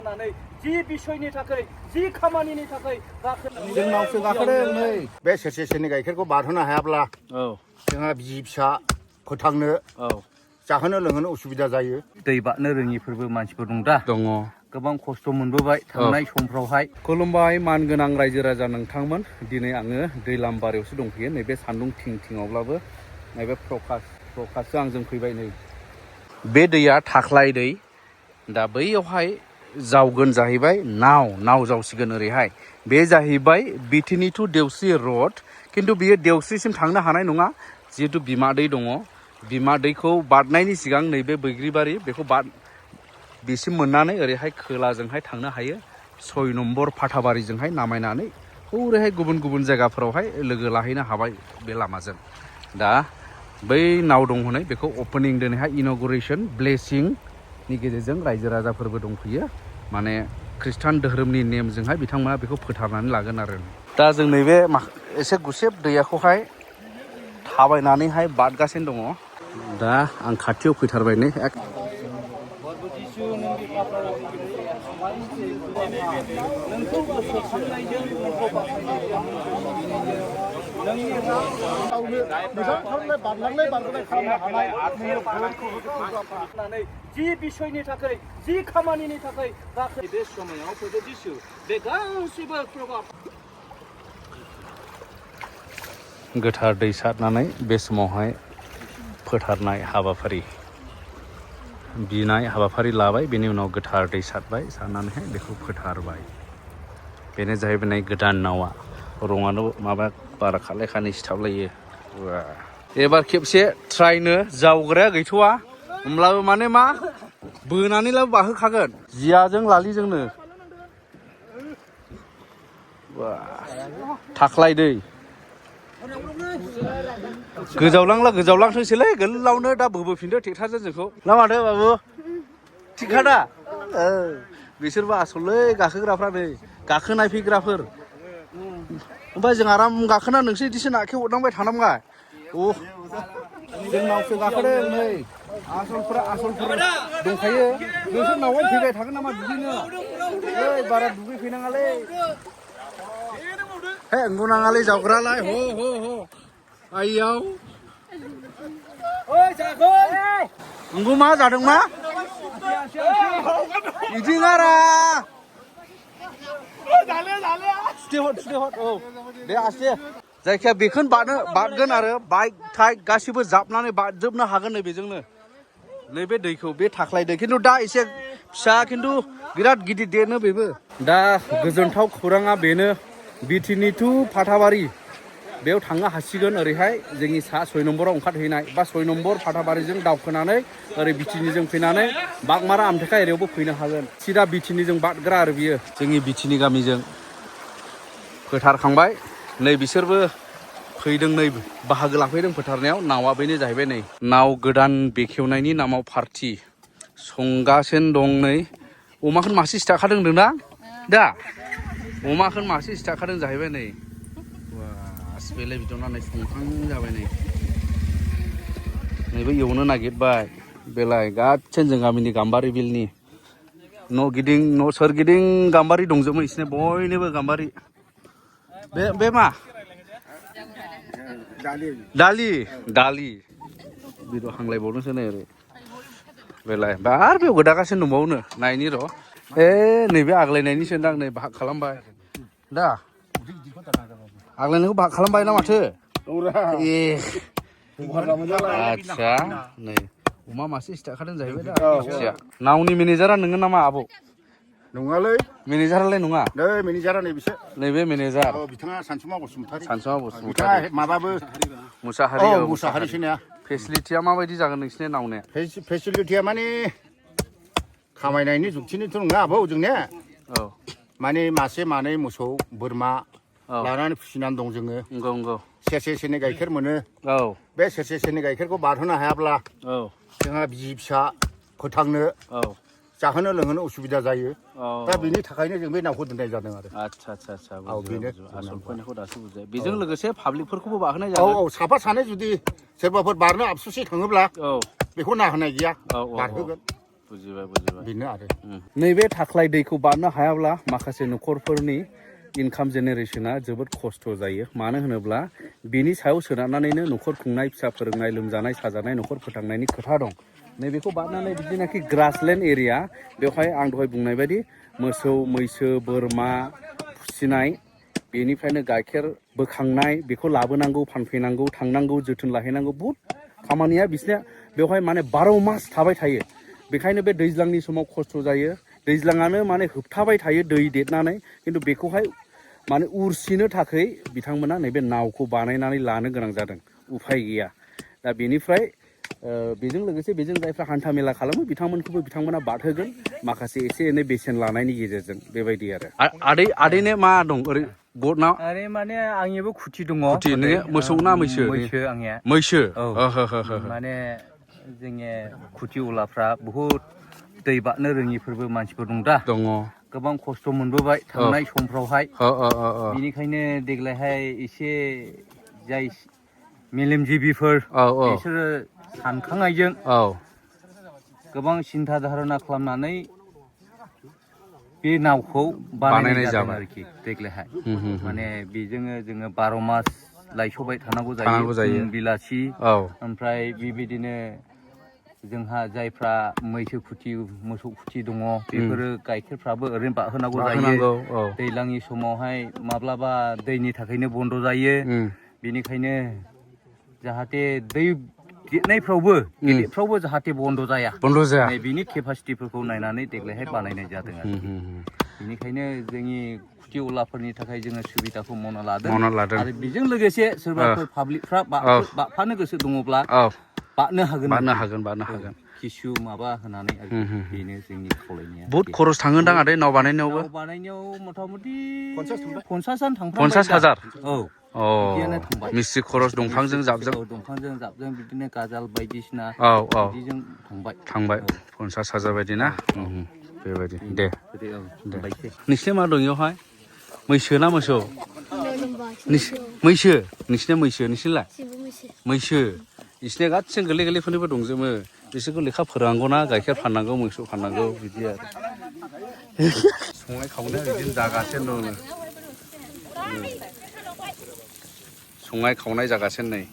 जि बिसयनि थाखाय जि खामानिनि थाखाय जोंनावसो गाखोदों नै बे सेरसेनि गाइखेरखौ बारहोनो हायाब्ला जोंहा बिसि फिसा फोथांनो जाहोनो लोंहोनो उसुबिदा जायो। दै बारनो रोङिफोरबो मानसिफोर दं दा दङ गोबां खस्थ' मोनबोबाय थांनाय समफ्रावहाय। खुलुमबाय मानगोनां रायजो राजा नोंथांमोन, दिनै आङो दैलामबारियावसो दंफैयो। नैबे सान्दुं थिं थिङावब्लाबो नैबे प्रकाशसो आंजों फैबाय। नै बे दैया थाख्लाय दै, दा बैयावहाय जावगोन जाहैबाय नाव जावसिगोन ओरैहाय। बे जाहैबाय बिटिनि टु देवस्रि रड, खिन्थु बियो देवस्रिसिम थांनो हानाय नङा जिहेतु बिमा दै दङ। बिमा दैखौ बारनायनि सिगां नैबे बैग्रिबारि बेखौ बेसिम मोननानै ओरैहाय खोलाजोंहाय थांनो हायो। 6 नम्बर फाथाबारिजोंहाय नामायनानै ओरैहाय गुबुन गुबुन जायगाफोरावहाय लोगो लाहैनो हाबाय बे लामाजों। दा बै नाव दं हनै बेखौ अपेनिं दिनैहाय इन'गुरेसन ब्लेसिंनि गेजेरजों रायजो राजाफोरबो दंफैयो, माने खृष्टान धोरोमनि नेमजोंहाय बिथांमोना बेखौ फोथारनानै लागोन आरो। दा जों नैबे एसे गुसेब दैयाखौहाय थाबायनानैहाय बारगासिनो दङ। दा आं खाथियाव फैथारबाय नै जि बिसयनि थाखाय जि खामानिनि थाखाय बे समायाव फैदो जिसु बे गासिबो गोथार दै सारनानै बे समावहाय फोथारनाय हाबाफारि बिनाय हाबाफारि लाबाय। बेनि उनाव गोथार दै सारबाय, सारनानैहाय बेखौ फोथारबाय। बेनो जाहैबाय नै गोदान नावा, रङानो माबा बारा खालाय खानै सिथाबलायो। एबार खेबसे ट्राइनो, जावग्राया गैथ'वा होमब्लाबो माने मा बोनानैलाबो बाहोखागोन जियाजों लालिजोंनो। थाख्लाय दै गोजावलांथोंसैलै गोलावनो, दा बोबोफिनदो ट्रेक्टरजों जोंखौ ना माथो बाबु? थिखा दा बिसोरबो आसललै गाखोग्राफ्रा, नै गाखोनायफैग्राफोर। ओमफ्राय जों आराम गाखोना नोंसोर बिदिसो नाखि हरनांबाय थानांबाय। जोंनावसो गाखोदों नै आसलफोर दंखायो। नोंसोर नावआव फैबाय थागोन नामा दुगैनो? बारा दुगैफैनाङालै, नंगौ नाङालै जावग्रालाय। आइयाव नंगौ मा जादों मा बिदि नारा दे आसि जायखिया बेखौनो बारगोन आरो बाइक थाइक गासिबो जाबनानै बारजोबनो हागोन नै बेजोंनो, नैबे दैखौ। बे थाख्लाय दै खिन्थु दा एसे फिसा, खिन्थु बिराद गिदिर देरो बेबो। दा गोजोनथाव खौराङा बेनो, बिटिनि टु फाथाबारि बेयाव थांनो हासिगोन। ओरैहाय जोंनि 6 नम्बराव ओंखारहैनाय बा 6 नम्बर फाथाबारिजों दावखोनानै ओरै बिटिनिजों फैनानै बागमारा आमथेखा एरियायावबो फैनो हागोन। सिदा बिटिनिजों बारग्रा आरो बियो। जोंनि बिटिनि गामिजों फोथारखांबाय। नै बिसोरबो फैदों, नै बाहागो लाफैदों फोथारनायाव। नावा बेनो जाहैबाय नै नाव गोदान बेखेवनायनि नामाव पार्टि संगासिनो दं। नै अमाखौनो मासे सिथाखादों होनदों दा अमाखौनो मासे सिथाखादों जाहैबाय। नै बेलाय बिदना नै संखां जाबाय। नैबे एवनो नागिरबाय बेलाय गासिन जों गामिनि गाम्बारि बिलनि न' सोरगिदिं गाम्बारि दंजोबो, बिसोरनो बयनोबो गाम्बारि। बे मा दालि बिद' हांलायबावदोंसो नै ओरै बेलाय। आरो बेयाव गोदागासिनो दंबावोनो, नायनि र' नैबे आग्लायनायनिसो दां। नै बाहाग खालामबाय दा, आग्लायनायखौ बाहाग खालामबाय ना माथो? आदसा नै अमा मासे सिथाखादों जाहैबाय दा। नावनि मेनेजारा नोङो नामा आबौ? नङालै, मेनेजारालाय नङा। नै मेनेजारा नै बिसोर, नैबे मेनेजार बिथाङा सानसुमा बसुमतारी। बिथाङा माबाबो मुसाहारिसो ना। फेसिलिटिया माबायदि जागोन नोंसिनि नावनिया? फेसिलिटिया माने खामायनायनि जुक्तिनिथ' नङा आबौ जोंनिया। माने मासे मानै मोसौ बोरमा लानानै फिसिनानै दं जोङो। नंगौ सेरसे गाइखेर मोनो। बे सेरसे गाइखेरखौ बारहोनो हायाब्ला जोंहा बिसि फिसा फोथांनो जाहोनो लोंहोनो उसुबिदा जायो। दा बेनि थाखायनो जों बे नावखौ दोननाय जादों आरो। आदसा बेनो आसल फैनायखौ दासो बुजिबाय। बेजों लोगोसे पाब्लिकफोरखौबो बाहोनाय जायो। साफा सानै जुदि सोरबाफोर बारनो आबसुसै थाङोब्ला बेखौ ना होनाय गैया, बारहोगोन। बेनो आरो नैबे थाख्लाय दैखौ बारनो हायाब्ला माखासे न'खरफोरनि इनकाम जेनेरेशना जोबोद खस्थ' जायो मानो होनोब्ला बिनि सायाव सोनारनानैनो न'खर खुंनाय फिसा फोरोंनाय लोमजानाय साजानाय न'खर फोथांनायनि खोथा दं नैबेखौ बारनानै बिदिनाखि ग्रासलेन्ड एरिया बेवहाय आं दहाय बुंनाय बायदि मोसौ मैसो बोरमा फिसिनाय बेनिफ्रायनो गाइखेर बोखांनाय बेखौ लाबोनांगौ फानफैनांगौ थांनांगौ जोथोन लाहैनांगौ बहुद खामानिया बिसोरना बेवहाय माने 12 मास थाबाय थायो बेखायनो बे दैज्लांनि समाव खस्थ' जायो दैज्लाङानो माने होबथाबाय थायो दै देरनानै खिन्थु बेखौहाय माने उरसिनो थाखाय बिथांमोना नैबे नावखौ बानायनानै लानो गोनां जादों उफाय गैया दा बेनिफ्राय बेजों लोगोसे बेजों जायफ्रा हान्था मेला खालामो बिथांमोनखौबो बिथांमोना बादहोगोन माखासे एसे एनै बेसेन लानायनि गेजेरजों बेबायदि आरो आदैने मा दं ओरै गदना आरे माने आंनिबो खुथि दङ खुथि नोङो मोसौ ना मैसो मैसो आंनिया मैसो माने जोंनि खुथि उलाफ्रा बुहुद दै बारनो रोङिफोरबो मानसिफोर दं दा दङ गोबां खस्थ' मोनबोबाय थांनाय समफ्रावहाय बिनिखायनो देग्लायहाय एसे जाय मेलेमजिबिफोर बिसोरो सानखांनायजों गोबां सिन्था धारना खालामनानै बे नावखौ बानायनाय जादों आरोखि देग्लायहाय माने बेजोंनो जोङो 12 मास लायस'बाय थानांगौ जायो बिलासि ओमफ्राय बेबायदिनो जोंहा जायफ्रा मैसो खुथि मोसौ खुथि दङ बेफोरो गाइखेरफ्राबो ओरैनो बाहोनांगौ जायो दैज्लांनि समावहाय माब्लाबा दैनि थाखायनो बन्द' जायो बेनिखायनो जाहाथे दै देरनायफ्रावबो गेदेरफ्रावबो जाहाथे बन्द' जाया नै बिनि केपासिटिफोरखौ नायनानै देग्लायहाय बानायनाय जादों आरो बेनिखायनो जोंनि खुथि उलाफोरनि थाखाय जोङो सुबिदाखौ मावना लादों आरो बेजों लोगोसे सोरबाफोर पाब्लिकफ्रा बाफानो गोसो दङब्ला बारनो हागोन किसु माबा होनानै आरो बेनो जोंनि खावलायनाया बहुत खरस थाङोदां आदै नाव बानायनायावबो मथा मथि 50,000 बिदियानो थांबाय मिस्ट्रि खरस दंफांजों जाबजों बिदिनो गाजाल बायदिसिना बिदिजों थांबाय 50,000 बायदि ना बेबायदि दे नोंसिना मा दं बेयावहाय मैसो ना मोसौ मैसो नोंसिना मैसो नोंसिनालाय मैसो बिसिना गासिबो गोरलै गोरलैफोरनिबो दंजोबो बिसोरखौ लेखा फोरोंनांगौ ना गाइखेर फाननांगौ मोसौ फाननांगौ बिदि आरो संनाय खावनाया बिदिनो जागासिनो दङ संनाय खावनाय जागासिनो नै